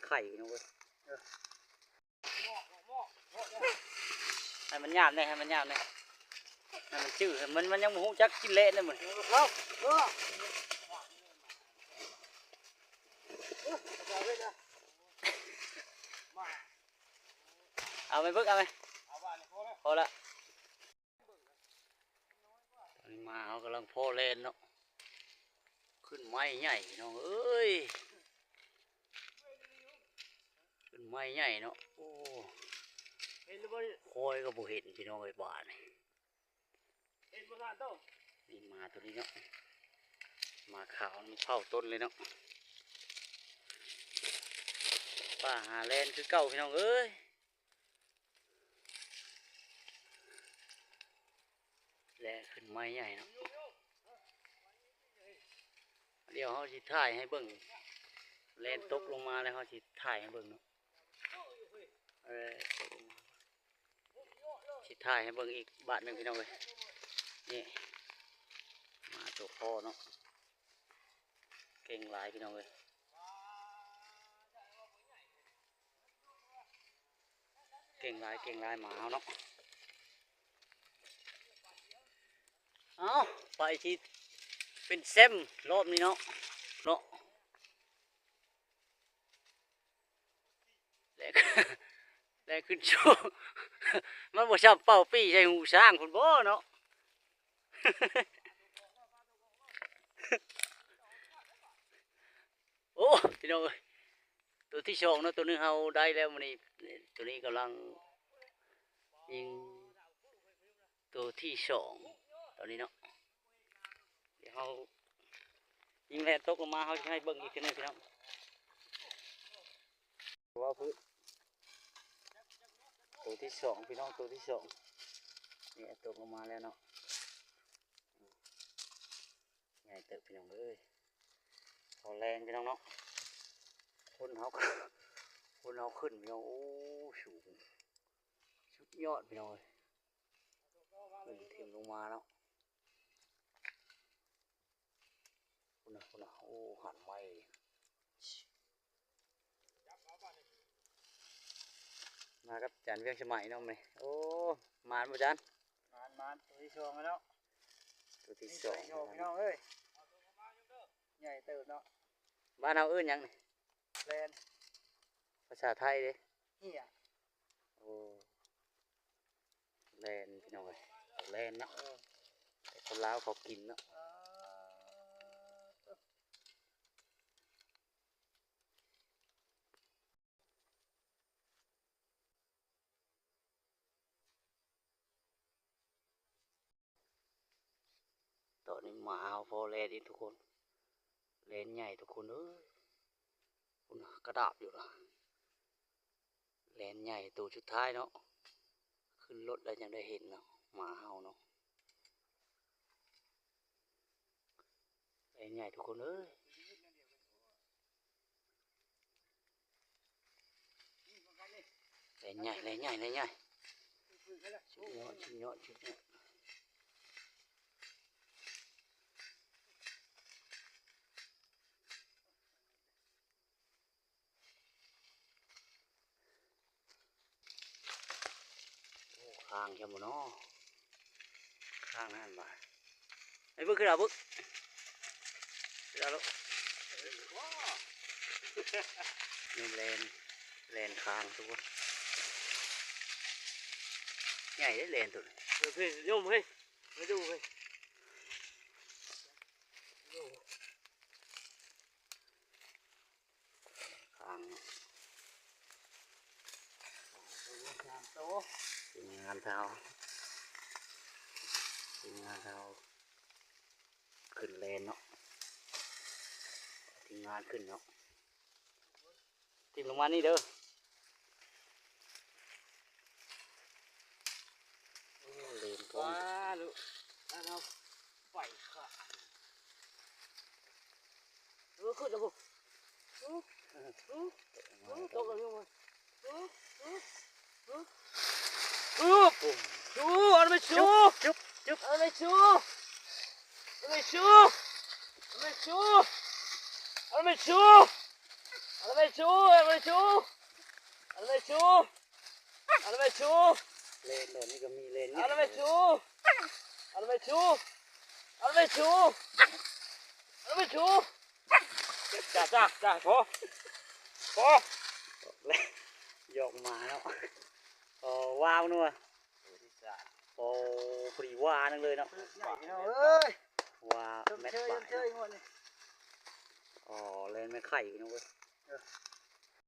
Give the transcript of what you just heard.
ໄຂ່ພີ່ນ້ອງເອີຍ. ໃຫ້ມັນຍາມແດ່ ໃຫ້ມັນຍາມແດ່ ໃຫ້ມັນຈື່ ມັນ ມັນຍັງບໍ່ຮູ້ຈັກກິນແລະນະມື້ນີ້. ເອົາໄປເບິ່ງ ເອົາໄປ ພໍລະ. ຕອນນີ້ມາເຮົາກຳລັງພໍແລ່ນເນາະ ຂຶ້ນໄມ້ໃຫຍ່ພີ່ນ້ອງເອີຍ ຂຶ້ນໄມ້ໃຫຍ່ເນາະ. ໂອ້ ເຫັນບໍ່ ຄອຍກໍບໍ່ເຫັນພີ່ນ້ອງເອີຍ ບາດນີ້ ເຫັນບໍ່ທ່ານໂຕ ນີ້ມາໂຕນີ້ເນາະ ມາຂາວ ມັນເຜົາຕົ້ນເລີຍເນາະ. ປ່າຫາແລ່ນຄືເກົ່າພີ່ນ້ອງເອີຍ. ແລ່ນຂຶ້ນໄມ້ໃຫຍ່ເນາະ ດຽວເຮົາຊິຖ່າຍໃຫ້ເບິ່ງ ແລ່ນຕົກລົງມາແລ້ວເຮົາຊິຖ່າຍໃຫ້ເບິ່ງເນາະ. ເອີ ຕົກລົງມາ ຊິຖ່າຍໃຫ້ເບິ່ງອີກບາດໜຶ່ງພີ່ນ້ອງເອີຍ. ນີ້ ມາໂຕພໍ່ເນາະ ເກັ່ງຫຼາຍພີ່ນ້ອງເອີຍ. ເກັ່ງຫຼາຍ ເກັ່ງຫຼາຍ ໝາເຮົາເນາະ. ເອົ້າ ໃຜຊິເປັນແຊມລອບນີ້ເນາະ ເນາະ ແລະ ແລະຂຶ້ນໂຊ ມັນບໍ່ຊ່ຳເປົ່າປີ້ໃສ່ຫູຊ້າງພຸ້ນບໍ່ເນາະ. ໂອ້ ພີ່ນ້ອງເອີຍ ໂຕທີສອງເນາະ ໂຕໜຶ່ງເຮົາໄດ້ແລ້ວມື້ນີ້ ໂຕນີ້ກຳລັງຍິງໂຕທີສອງຕອນນີ້ເນາະ. ດຽວເຮົາຍິງແລ່ນຕົກລົງມາ ເຮົາຊິໃຫ້ເບິ່ງອີກເທື່ອໜຶ່ງພີ່ນ້ອງ. ວ່າພື້ນ ໂຕທີສອງພີ່ນ້ອງ ໂຕທີສອງ ນີ້ຕົກລົງມາແລ້ວເນາະ. ໃຫຍ່ເຕີບພີ່ນ້ອງເອີຍ ພໍແລ່ນພີ່ນ້ອງເນາະ. ຄົນເຮົາ ຄົນເຮົາຂຶ້ນພີ່ນ້ອງ ໂອ້ ສູງ ສຸດຍອດພີ່ນ້ອງເອີຍ ຂຶ້ນຖິ້ມລົງມາເນາະ. ພຸ້ນນະ ພຸ້ນນະ ໂອ້ ຫັນໄມ້ ມາກັບຈານວຽງສະໄໝເນາະມື້ນີ້. ໂອ້ ໝານບໍ່ຈານ? ໝານ ໝານ ໂຕທີສອງແລ້ວເນາະ ໂຕທີສອງ ໂຕທີສອງພີ່ນ້ອງເອີຍ ໃຫຍ່ເຕີບເນາະ. ບ້ານເຮົາເອີ້ນຫຍັງນີ້? ແລ່ນ ພາສາໄທເດ້? ເຫ້ຍ. ໂອ້ ແລ່ນພີ່ນ້ອງເອີຍ ແລ່ນເນາະ ເອີ ແຕ່ຄົນລາວເຂົາກິນເນາະ. ຕອນນີ້ໝາເຮົາພໍແລ່ນອີກທຸກຄົນ ແລ່ນໃຫຍ່ທຸກຄົນເອີຍ ພຸ້ນນະ ກະດາບຢູ່ນະ. ແລ່ນໃຫຍ່ໂຕສຸດທ້າຍເນາະ ຂຶ້ນລົດແລ້ວຈັ່ງໄດ້ເຫັນເນາະ ໝາເຮົາເນາະ. ແລ່ນໃຫຍ່ທຸກຄົນເອີຍ ແລ່ນໃຫຍ່ ແລ່ນໃຫຍ່ ແລ່ນໃຫຍ່ ສຸດຍອດ ສຸດຍອດ ສຸດຍອດ. ໂອ້ ຄ້າງຊະບໍ່ເນາະ ຄ້າງນັ້ນວ່າ ໄອ້ບຶກ ຂຶ້ນເອົາບຶກ ຂຶ້ນເອົາລູກ. ນີ້ແລ່ນ ແລ່ນຄ້າງທຸກຄົນ ໃຫຍ່ເດ້ແລ່ນໂຕນີ້ ເຮີ້ຍ ເຮີ້ຍ ໂຍມເຮີ້ຍ ມາດູເຮີ້ຍ. ຂ້າງ ສາມໂຕ ທີມງານເຮົາ ທີມງານເຮົາຂຶ້ນແລ່ນເນາະ ທີມງານຂຶ້ນເນາະ. ຖິ້ມລົງມານີ້ເດີ. ໂອ້ ເລນ ວ້າ ລູກ ອັນເຮົາໄປຂາ ເອີ ຂຶ້ນແລ້ວພຸ້ນ ອື ອື ອື ຕົກແລ້ວ ອື ອື ອື ອື ເອົາແມ່ຊູ ຈຸບ ຈຸບ ເອົາແມ່ຊູ ເອົາແມ່ຊູ ເອົາແມ່ຊູ ເອົາແມ່ຊູ. ເອົາລະໄປຊູ ເອົາລະໄປຊູ ເອົາລະໄປຊູ ເອົາລະໄປຊູ ເລນໂດດນີ້ກໍມີເລນນີ້ ເອົາລະໄປຊູ ເອົາລະໄປຊູ ເອົາລະໄປຊູ ເອົາລະໄປຊູ ຈ້າ ຈ້າ ຈ້າ ພໍ ພໍ ຢອກໝາເນາະ ອໍ ວ້າວນົວ ໂອ້ ພໍດີວ່າໜຶ່ງເລີຍເນາະ ໃຫຍ່ພີ່ນ້ອງເອີຍ ວ່າແມັດປາຍເນາະ ອໍ ແລ່ນແມ່ໄຂ່ພີ່ນ້ອງເອີຍ ເອີ